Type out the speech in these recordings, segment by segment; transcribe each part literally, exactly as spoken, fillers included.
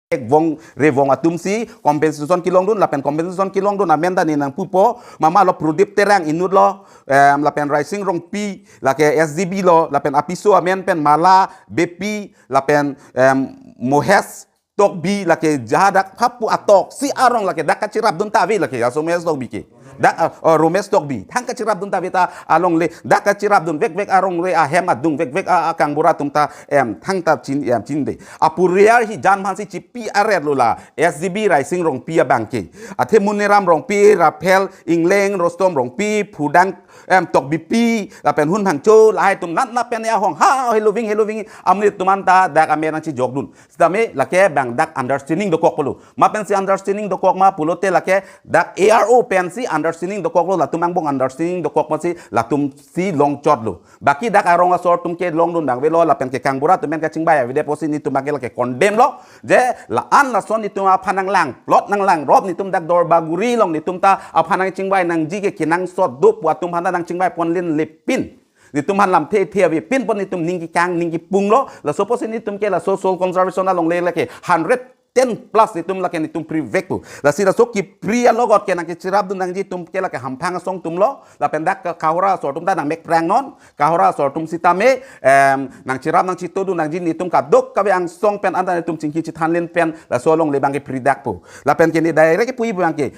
vong revong atum si compensation kelongdun, lapen compensation kelongdun amen ta ne nangpupo, mama lo Prodip Terang inut lo, em, lapen Raising Rongpi, lake S G B lo, lapen apiso amen pen Mala Beypi, lapen, em, Mohesh Tokbi, lake jahadak hapu atok si arong lake dak kachirapdun ta ave lake, aso Mohesh Tokbi ke. Dak, ah, oh, Romesh Tokbi. Thang kachirapdun ta ave ta alongle, dak kachirapdun vekvek arong re ahem adung vekvek a, a kangbura atum ta, em, thangta chin, em, chin de. Apuriar hi jan mansi chipi aret lo la S G B Raising Rongpi abang ke. Athe Muniram Rongpi, Raphel Ingleng, Rostom Rongpi, Phudang, em, Tokbipi, lapen Hun Phangcho, lahai atum nat nat pen ahong ha heloving heloving amonit atum anta dak amen nangchijokdun. Sitame lake bang dak understanding dokok pulo. Ma pensi understanding dokok ma pulote lake dak A R O pensi understanding dokok lo, latum angbong understanding dokok ma si latum si longchot lo. Baki dak arong asor atum kelongdun abang avelo, lapen ke kangbura atum pen kachingvai avedet pusi netum abang ke lake condemn lo. Je la-an lason netum aphan nanglang, plot nanglang, rop netum dak Dorbaguri along netum ta aphan nangchingvai nangji ke kenangsot do pu atum aphan ta nangchingvai ponlin lepin. Netum aphan lamthe the avepin pon netum ning kekang ning kepung lo. Laso pusi netum ke laso soil conservation alongle lake hundred ten plus netum lake netum privek pu. Lasi laso kepri alogot ke nangkechirapdun nangji atum ke lake Hamphang asong atum lo. Lapen dak Ka-, Kohora asor atum ta nangmek prang non. Kohora asor atum sitame, em, nangchirap nangchitodun nangji netum kadokave angsong pen anta netum chingki chithanlin pen laso alongle abang ke pridak pu. Lapen ke ne direct kepuji abang ke,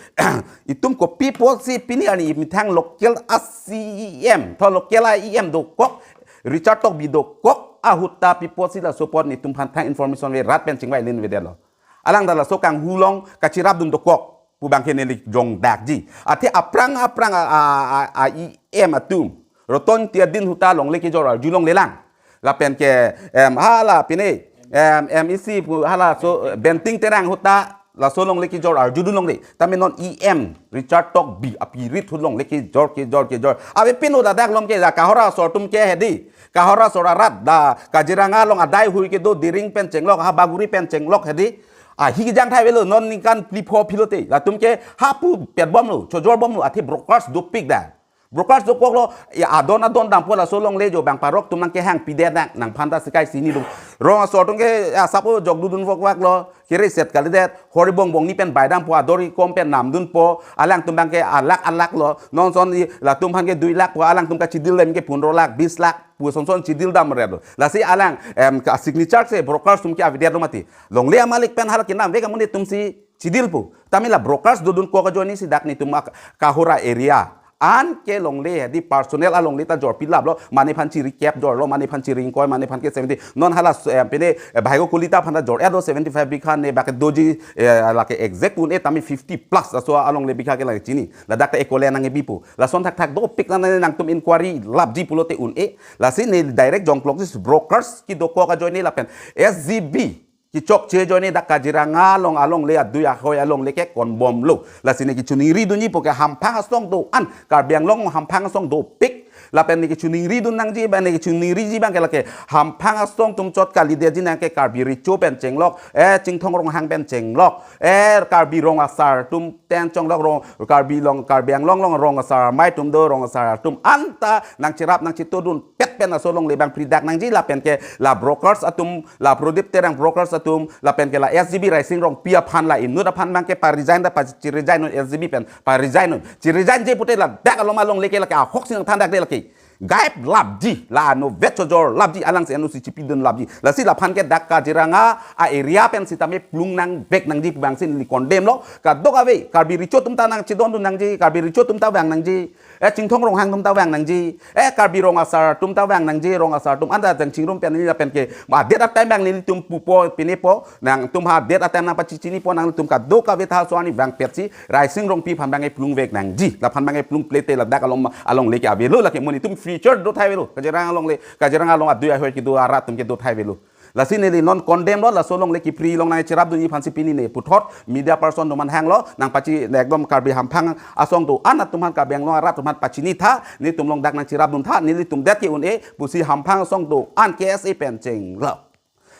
itum kopi pusi pini arni methang local a C E M, tho local a E M dokok, Richard Tokbi dokok ahut ta pi pusi laso apot netum aphan thang information averat pen chingvailin avedetlo. Alang ta laso kanghu along kachirapdun dokok pu abang ke neli jongdakji. Athe aphrang aphrang a, a, a, a E M atum, Roton Tiadin ahut ta longle kejor arjulonglelang. Lapen ke, em, hala pine, em, M E C pu hala so, eh, Benting Terang ahut ta laso longle kejor arjudunlongle. Tame non E M Richard Tokbi apirit ahut longle kejor kejor kejor. Avepin ahut ladak along ke la Kohora asor atum ke hedi. Kohora asor arat dak Kaziranga along adai hui kedo Diring pen chenglok, ha Baguri pen chenglok hedi. Ahi kejang thai avelo, non ningkan phli pho philote. Latum ke hapu petbomlo, chojor bomlo, athe brokers dopik dak. Brokers dokok lo, ya adon adon dampo laso alongle jo bang parok atum nangkehang pidet dak, nangphan ta sikai sini dum. Rong asor atum ke, ya, sapo jokdudun vokvak lo, kere set kalidet, Horibong Bongni pen baidampo, ador ikom pen namdunpo, alangtum abang ke alak alak lo, non son i latum aphan ke dui lakh po, alangtum kachidil lem ke pundro lakh, bis lakh, pu son son chidil damret lo. Lasi alang, em, ka signature si brokers atum ke avedet lo mati. Longle amalik pen hala kenamvek amonit atum si chidil pu. Tame la brokers dodunkok ajoine si dak netum ak-, Kohora area an ke longle hedi personal alongle ta jor pilap lo, mane aphan chiri kep jor lo, mane aphan chiri ingkoi, mane aphan ke seventy. Non hala s-, eh, pine, eh, Bhai Gokuli ta aphan ta jor-et lo seventy five bigha ne bak doji, eh, lake exact un-e tame fifty plus laso alongle bigha ke lake chini. Ladak ta ekole nangkebi pu. Lason thakthak dopik nang nangtum inquiry lapji pulote un-e. Lasi ne direct jongklok si brokers kedokok ajoine lapen S G B kechokche ajoine dak Kaziranga along alongle adui ahoi alongle ke konbomlo. Lasi ne kechoningridunji pu ke Hamphang asong do-an, Karbi Anglong Hamphang asong dopik. Lapen ne kechoningridun nangji, ba ne kechoningriji abang ke lake Hamphang asong atum chot kalidetji nang ke Karbi Recho pen chenglok, eh, Chinthong Ronghang pen chenglok, eh, Karbi rong asar atum pen chenglok, rong Karbi along, Karbi Anglong along rong asar amei atum do, rong asar atum anta nangchirap nangchitodun pet pen laso alongle abang pridak nangji lapen ke la brokers atum, la Prodip Terang brokers atum, lapen ke la S G B Raising Rongpi aphan, la inut aphan abang ke pa-resign ta, pa chi-resign non, S G B pen pa-resign non. Chi-resign je pute ladak along alongle ke lake ahok si nangthandak de lake. Gaib lapji, la ano vet chojor lapji, alang si ano si chipidun lapji. Lasi laphan ke dak Kaziranga a-area pen sitame plung nangvek nangji pu abang si neli condemn lo. Kadokave, Karbi Recho atum ta nangchidondun nangji, Karbi Recho atum ta vang nangji. Eh, Chinthong Ronghang atum ta vang nangji. Eh, Karbi rong asar atum ta vang nangji, rong asar atum anta jang chingrum pen neli lapen ke. Ma adet atime abang nelitum pupo, pinepo, nangtum ha adet atime nangpachinipo, nangtum kadokave ta so ani vangpet si, Raising Rongpi aphan abang ke plungvek nangji. Laphan abang ke plung plete ladak along, alongle ke avelo, lake amonit atum future dothai avelo. Kaziranga alongle, Kaziranga along adui ahoi kedo arat atum ke dothai avelo. Lasi neli non condemn lo, laso alongle kepri along nangchirapdunji aphan si pini ne puthot media person atum aphan hanglo, nangpachi, ekdom Karbi Hamphang asong do-an atum aphan, Karbi Anglong arat atum aphan pachini tha, netum along dak nangchirapdun tha, nelitum det ke un-e, pusi Hamphang asong do-an K S A pen chenglo.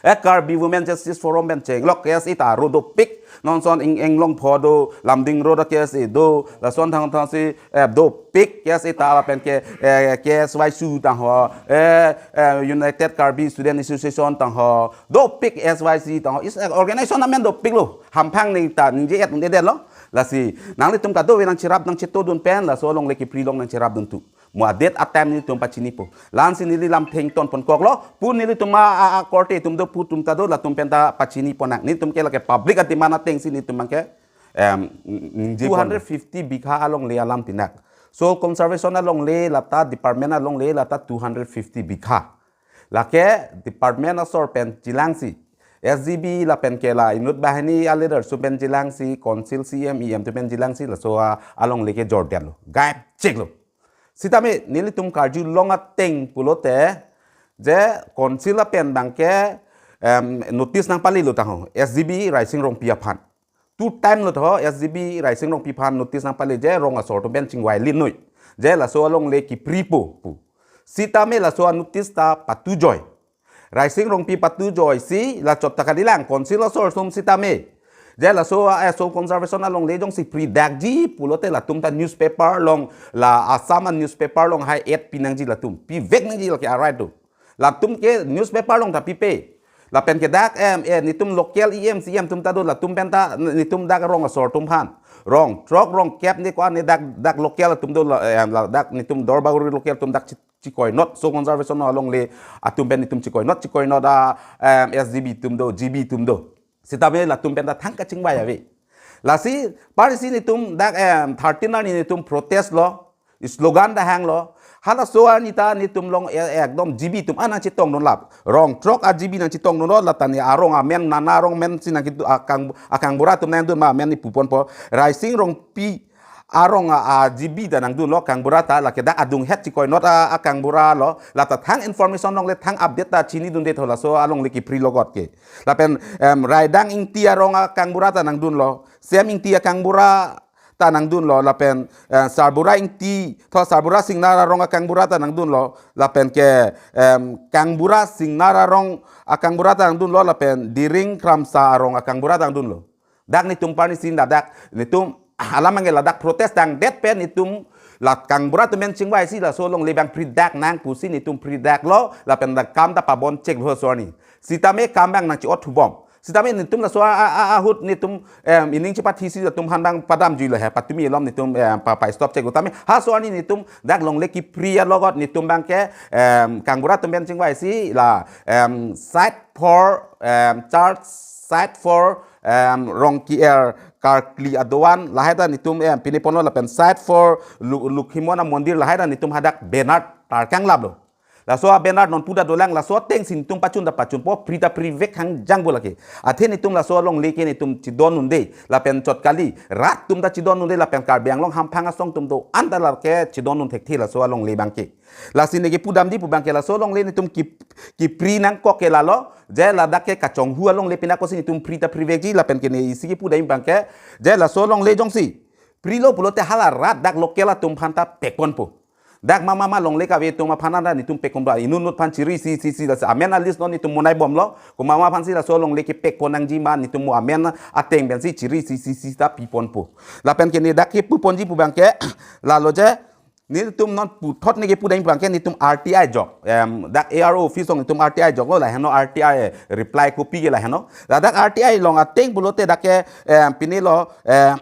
Eh, Karbi Women Justice Forum pen chenglok K S A ta ro dopik. Non son ing Inglongpho do, Lumding Road K S A do, lason thangthang si, eh, dopik K S A ta lapen ke, eh, K S Y S U tangho, eh, eh, United Karbi Student Association tangho, dopik S Y C tangho. Is, eh, organization amen dopik lo. Hamphang neta ningje et un-edetlo. Lasi nanglitum kadokave nangcherapdun chetodun pen, laso alongle kepri along nangcherapdun tu. Mo adet atem nelitum pachinipo. La-ansi neli lam thengton ponkoklo, pu nelitum a, a, a korte atum do, pu atum ta do, latum pen ta pachini ponnang. Nelitum ke lake public a-demand atengsi nelitum abangke, em, ningje pon. Two hundred fifty bigha alongle alam pinak. Soil conservation alongle lata department alongle lata two hundred fifty bigha. Lake department asor pen chelangsi, S G B lapen ke la inut banghini a-leader atum pen chelangsi, council C M, E M atum pen chelangsi, laso a, alongle kejordetlo. Gaip cheklo. Sitame nelitum karjulong ateng pulote, je council apen abangke, em, notice nangpalelo tangho, S G B Raising Rongpi aphan. Two time lo tho, S G B Raising Rongpi aphan notice nangpale je rong asor atum pen chingvai linnoi. Je laso alongle kepripo pu. Sitame laso a-notice ta patujoi. Raising Rongpi patujoisi la chot ta kalilang, council asor atum sitame. Je laso a, eh, soil conservation alongle jongsi pridakji pulote latum ta newspaper along, la Assam a-newspaper along hai ad pinangji latum. Pivek nangji lake a-right do. Latum ke newspaper along ta pipe. Lapen ke dak, em, eh, nelitum local E M, C M atum ta do, latum pen ta nelitum dak rong asor atum aphan. Rong throk rong kep ne ko-an ne dak, dak local atum do, la, em, la, dak nelitum Duarbagori local atum dak chi-, chikoinot, soil conservation alongle atum pen nelitum chikoinot, chikoinot a, em, S G B atum do, G B atum do. Sitame latum pen ta thang kachingvai ave. Lasi, parsi nelitum dak, em, thirteen arni nelitum protest lo, slogan ta hanglo. Halaso arni ta nelitum along, eh, ekdom G B atum an nangchetongdunlap. Rong throk a-G B nangchetongdunlo, lata ne arong amen, nana arong amen si nangkedo, akang, akangbura atum nangdun ma amen ne puponpo. Raising Rongpi arong a, a-G B ta nangdunlo, kangbura ta, lake dak adunghet chikoinot a, akangbura lo, lata thang information alongle thang update ta chinidunde tho laso alongle kepri logot ke. Lapen, em, Raidang Ingti arong akangbura ta nangdunlo, Sem Ingti akangbura ta nangdunlo, lapen, eh, Sarbura Ingti, tho Sarbura Singnar arong akangbura ta nangdunlo, lapen ke, em, Kangbura Singnar arong akangbura ta nangdunlo, lapen Diring Kramsa arong akangbura ta nangdunlo. Dak nelitum parni sin ladak, nelitum alam angke ladak protest tangdet pen nelitum la kangbura atum pen chingvaisi laso alongle abang pridak nang pusi nelitum pridaklo, lapen dak kam ta pabon cheklo laso arni. Sitame kam abang nangchi-ot thubom. Sitame nelitum laso a, a, a, ahut nelitum, em, ining chepathisi latum aphan abang padamjuilo he, patumi alom nelitum, em, pa, pa-stop cheklo tame. Halaso arni nelitum dak longle kepri alogot nelitum abangke, em, kangbura atum pen chingvaisi la, em, site for, em, church, site for, em, Rongki-er karkli adovan, lahai ta nelitum, em, pini ponlo lapen site for Lu-, Lokhimon amondir, lahai ta nelitum hadak banner tarkanglaplo. Laso a-banner non puda dolang, laso atengsi nelitum pachun ta pachunpo, pri ta privek hangjang bo lake. Athe nelitum laso alongle ke nelitum chidondunde, lapen chot kali, rat atum ta chidondunde, lapen Karbi Anglong hamphang asong atum do-an ta lake chidondun thekthe laso alongle abangke. Lasi neke pudamji pu abangke laso alongle nelitum ki, kepri nangkok ke lalo, je ladak ke kachonghu alongle pinak kosi nelitum pri ta privekji lapen ke ne isi kepudam abangke, je laso alongle jongsi prilo pulote hala rat dak local atum aphan ta pekponpo. Dak mama ma longle kave atum aphan ta nelitum pekponpo, inut inut aphan chiri isi isi isi, lasi amen a-list non nelitum monai bomlo, komat ma aphansi laso alongle kepekpon nangji ma nelitum mo amen ateng pensi chiri isi isi isi ta piponpo. Lapen ke ne dak kepuponji pu abangke, lalo je, nelitum non puthot neke pudam abangke nelitum R T I jok. Em, dak A R O office along nelitum R T I joklo, laheno R T I reply copy ke laheno. Ladak R T I along ateng pulote dak ke, em, pinilo, em,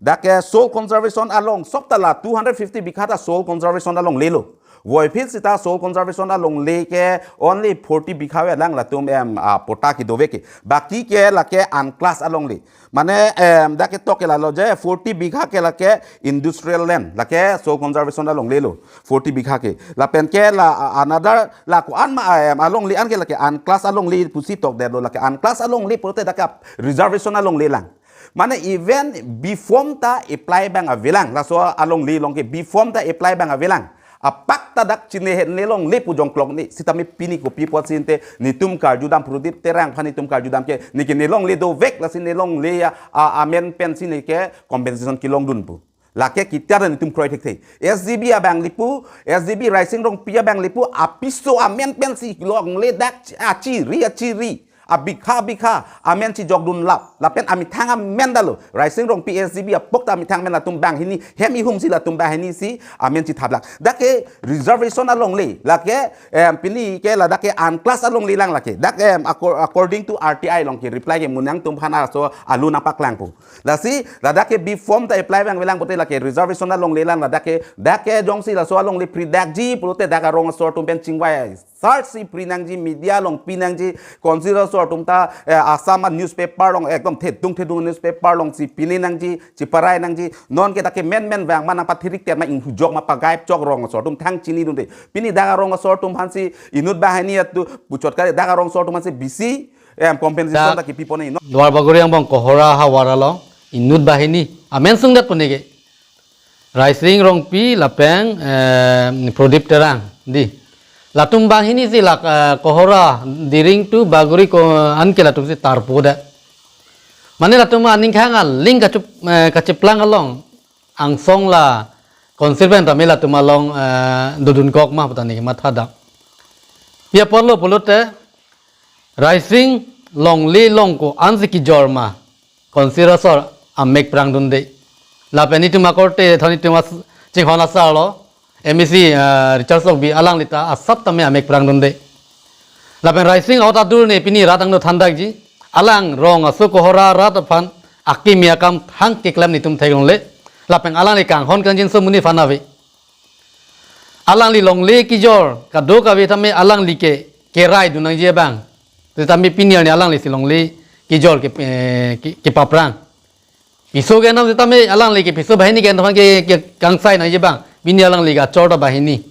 dak ke soil conservation along, sop ta la two hundred fifty bigha ta soil conservation alongle lo. Voiphit sita soil conservation alongle ke only forty bigha avelang latum, em, a, patta kedove ke. Baki ke lake unclass alongle. Mane, em, dak ketok ke lalo je forty bigha ke lake industrial land, lake soil conservation alongle lo, forty bigha ke. Lapen ke la, a, another la ko-an ma, em, alongle an ke lake unclass alongle pusi tokdetlo, lake unclass alongle pulote dak ke reservation alongle lang. Mane even B-form ta apply abang avelang, laso alongle along ke B-form ta apply abang avelang. Apak ta dak chine he ne longle pu jongklok ne, sitame pini kopi apotsi ante nelitum karjudam, Pradip Terang aphan nelitum karjudam ke, neke ne longle dovek, lasi ne longle a, a, amen pensi neke compensation kelongdun pu. Lake kitia dan itum kroi thekthe. S G B abang lipu, S G B Raising Rongpi abang lipu, apiso amen pensi longle dak achiri achiri, abikha bikha amen chijokdun lap. Lapen amethang amen dalo. Raising Rongpi S G B apok ta amethang amen latum banghini, hem ihum si latum banghini si amen chithaplak. Dak ke reservation alongle, lake em, pini ke ladak ke unclass alongle lang lake. Dak em, acco-, according to R T I along ke reply ke mo nangtum aphan laso alu nangpaklangpo. Lasi ladak ke B form ta apply abangvelang pote lake reservation alongle lang ladak ke, dak ke jongsi laso alongle pri dakji pulote dak arong asor atum pen chingvai search si pri nangji, media along pi nangji, constituency asor atum ta, eh, Assam a newspaper along ekdom thedung thedung newspaper along si pine nangji, chiparai nangji, non ke dak ke men men vang ma nangpathirik ter ma inghujok ma pagaip chok rong asor atum thang chinidunde. Pini dak arong asor atum aphansi inut banghini atu puchot kali dak arong asor atum aphansi bisi, em, compensation Dak ta kipipon e non. Duar Bagori angbong Kohora havar along inut banghini amen sungdet pon ke. Raising Rongpi lapen, eh, Prodip Terang di. Latum banghini si lak, eh, Kohora, Diring to Bagori ko an ke latum si tarpo det. Mane latum aning khang aling kachup, eh, kachiplang along angsong la constituency tame latum along, eh, dodunkok ma putani matha dam. Pi apotlo pulote Raising longle long ko-ansi kijor ma constituency asor amek prangdunde. Lapen itum akorte thani itum as-, chinghon asarlo, M A C, eh, Richard Sokbi alangli ta asap tame amek prangdunde. Lapen Raising out adur ne pini rat angno thandakji. Alang rong aso Kohora rat aphan akimi akam thang keklem netum theklongle. Lapen alangli kanghon kangjinso amonit aphan ave. Alangli longle kijor kadokave tame alangli ke keraidun nangji abang. Setame pini arni alangli si longle kijor ke, eh, ke, kepaprang. Piso ke nam setame alangli ke piso banghini ke nam ke, ke kangsai nangji abang. Pini alangli ke achor ta banghini.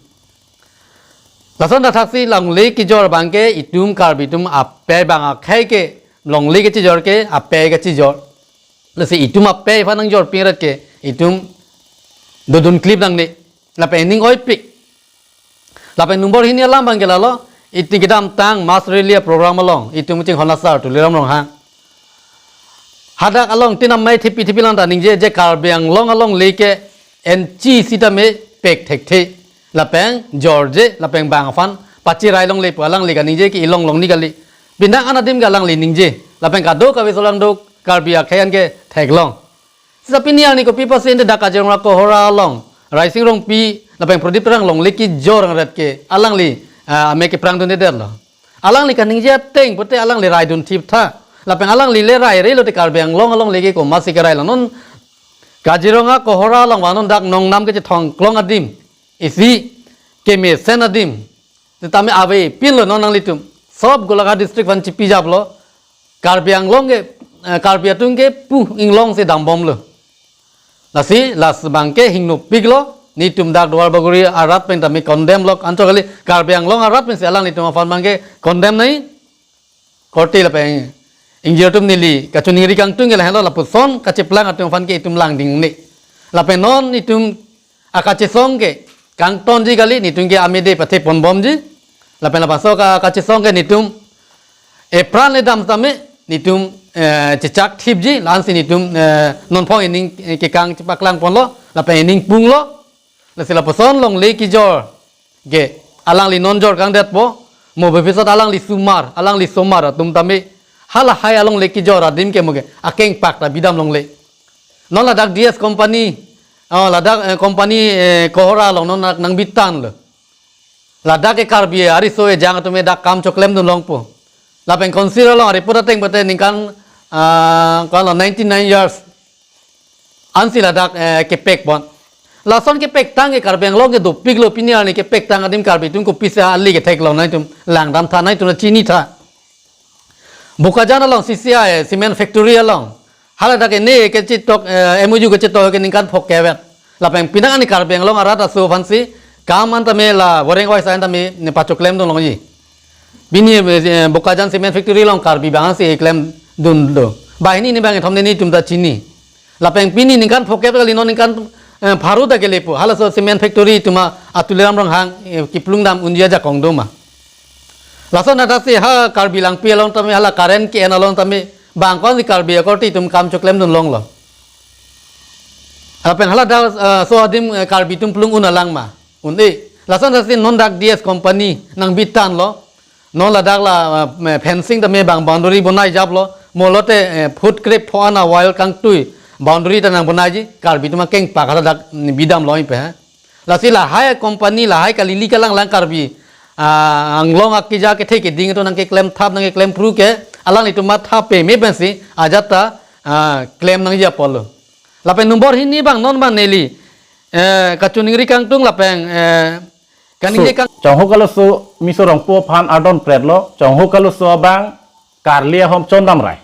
Lason ta thaksi longle kijor abang ke itum Karbi atum apei abang akhei ke longle kechijor ke apei kechijor. Lasi itum apei aphan nangjor pingret ke itum dodun klip nangne. Lapen ining oipik. Lapen nombor hini alam abang ke lalo, itum kedamtang mass rally program along, itum chinghon asar Tuliram Ronghang. Hadak along tin amei thipi thipi lang ta ningje je Karbi Anglong alongle ke enchi sitame pek thekthe. Lapen jorje, lapen bang aphan pachirai longle pu alangli kaningje ke ilong longni kali. Pindang an adim ke alangli ningje. Lapen kadokave solangdo Karbi akhei an ke theklong. Seta pini arni kopi apotsi ente dak Kaziranga Kohora along, Raising Rongpi, lapen Prodip Terang longle kijor angret ke, alangli, ah, amek keprangdundedetlo. Alangli kaningje ateng pote alangli raidun thiptha. Lapen alangli le raire lote Karbi Anglong alongle ke komatsi kerailo non. Kaziranga Kohora along vanon dak nongnam kechethongklong adim, isi kemesen adim. Setame avepinlo non nanglitum. Sob Golaghat district aphan chipijaplo. Karbi Anglong ke, eh, Karbi atum ke pu inglong si dambomlo. Lasi, lasi abang ke hingnopiklo. Netum dak Duar Bagori arat pen tame condemn lo. Anchot kali Karbi Anglong arat pensi alanglitum aphan abang ke condemn nai. Korte lapen ingjir atum neli kachiningri kangtung ke lahenlo lapuson kachiplang atum aphan ke itum langding ne. Lapen non itum akachesong ke kangtonji kali, netum ke amede pathe ponbomji. Lapen lapuson ka-, kachesong ke netum epran le dam tame netum, eh, chechak thipji, la-ansi netum, eh, nonphong ining, eh, kekang chepaklang ponlo, lapen ining punglo. Lasi lapuson longle kijor ke alangli non jor kangdetpo, mo bhobisot alangli osomar, alangli osomar atum tame halahai alongle kijor adim ke mo ke akengpak ta bidam longle. Non ladak D S company, oh, ladak, eh, company, eh, Kohora along non nang, nangbitanlo. Ladak ke Karbi ariso ejang atum dak kam choklemdun longpo. Lapen council along report ateng pote ningkan, ah, ko-anlo ninety-nine years ansi ladak, eh, kepek pon. Lason kepektang ke Karbi Anglong ke dopiklo, pini arni kepektang adim Karbi atum kopisi ali ke theklong nangtum langdamtha, nangtum chinitha. Bokajan along C C I cement factory along haladak ke ne kechitok, eh, M O U kechitok ke ningkan phok kevet. Lapen pini arni Karbi Anglong arat aso aphansi kam an tame la wareng wai sa an tame ne pachoklemdun longji. Pini, eh, Bokajan cement factory along Karbi abangsi klemdun do. Banghini ne bang ethom ne netum ta chini. Lapen pini ningkan phokep kali, non ningkan, eh, pharo ta kelepo. Halaso cement factory atum a Tuliram Ronghang, eh, kiplung dam unji ajakong do ma. Lason adak si ha Karbi Langpi along tame hala current ke-en along tame bang ko-ansi Karbi akorte atum kam choklemdun longlo. Lapen hala dak, eh, so adim, eh, Karbi atum plung un-e lang ma? Un-e. Lason lasi non dak D S company nangbitan lo. Non ladak la, eh, fencing tame bang boundary bonai jap lo. Mo lote, eh, foot krep pho-an a wall kangtui boundary ta nangbonaiji. Karbi atum akeng pak hala dak, mm, bidam lo ipe ha. Lasi lahai company lahai kalili kalang lang Karbi, ah, Anglong akija kethe keding atum nangkeklem thap nangkeklem phru ke alanglitum matha peme pensi ajat ta, ah, klem nangji apotlo. Lapen nombor hini abang non abang neli, eh, kachiningri kangtung lapen, eh, kaningje So, kang Chongho Kaloso Miso Rongpo aphan ardon pret lo, Chongho Kaloso abang Karli ahom chondam rai.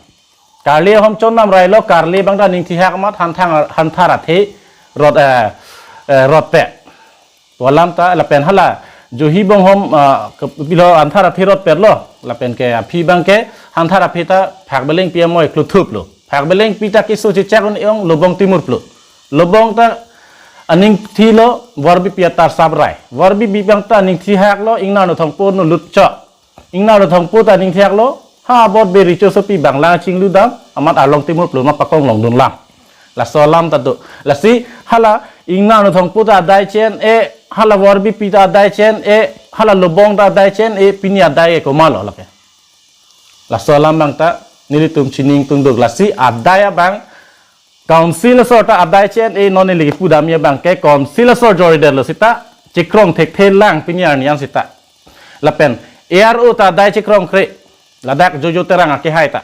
Karli ahom chondam rai lo, Karli abang ta ningthihak amat hanthang, hanthar athe rot, eh, eh, rot pet. Pu alam ta lapen hala Juhi Bonghom, ah, ke-, pilo hanthar athe rot pet lo. Lapen ke aphi abang ke hanthar aphi ta Phakbelengpi amoi kluthup lo. Phakbelengpi ta keso chechak un-e ong Lobong Timur plo. Lobong ta aningthi lo, Vorbipi atar sap rai. Vorbipi abang ta ningthihak lo, Ingnar Nothongpo no lutchok. Ingnar Nothongpo ta ningthihak lo, ha bot beri chosopi bang lang chingludam, amat Arlong Timur plo ma pakong longdun lang. Laso alam ta do. Lasi hala Ingnar Nothongpo ta adai chen-e, hala Vorbipi ta adai chen-e, hala Lobong ta adai chen-e, pini adai-e komat lo lake. Laso alam abang ta nelitum chiningtungduk. Lasi adai abang Council asor ta adai chen-e, non neli kepudamji abang ke Council asor joridetlo seta chekrong thekthe lang pini arni an seta. Lapen A R O ta adai chekrongkre, ladak Jojo Terang akehai ta.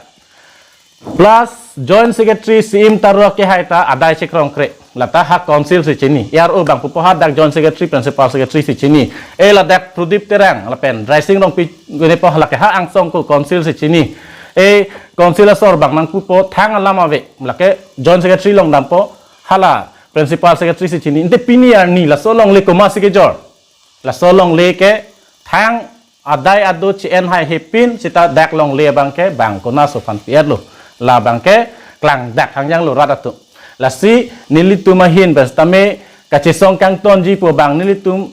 Plus Joint Secretary C M Taro akehai ta adai chekrongkre. Lata ha Council si chini. A R O abang pupo hadak Joint Secretary, Principal Secretary si chini. E ladak Pradip Terang, lapen Raising Rongpi gune po lake ha angsong ko Council si chini. E Council asor abang nangpupo thang alam ave. Lake Joint Secretary along dampo, hala Principal Secretary si chini. Ante pini arni laso longle komatsi kejor? Laso longle ke thang adai ado che-en haihepin seta dak longle abang ke bang konaso aphan pi-etlo. La abang ke klangdak hangjang lo rat atum. Lasi nelitum ahin pen sitame kachesong kangtonji pu abang nelitum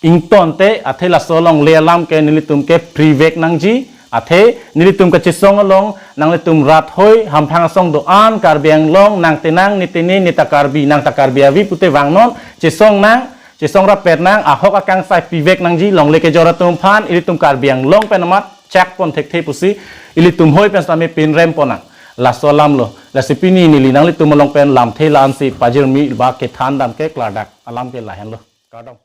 ingtonte, athe laso longle alam ke nelitum ke prevent nangji, athe nelitum kachesong along nanglitum rat hoi hamphang asong do-an Karbi Anglong nang tenang, ne tene, ne ta Karbi, nang ta Karbi avi pute vangnon, chesong nang, chesong rapet nang, ahok akangsai pivek nangji, longle kejor atum aphan, ilitum Karbi Anglong pen amat chak pon thekthe pusi, ilitum hoi pen sitame pinrem pon nang. Laso alam lo, lasi pini neli nanglitum along pen lamthe la-ansi pajirmi ba kethan dam ke klardak alam ke lahenlo. Kardom.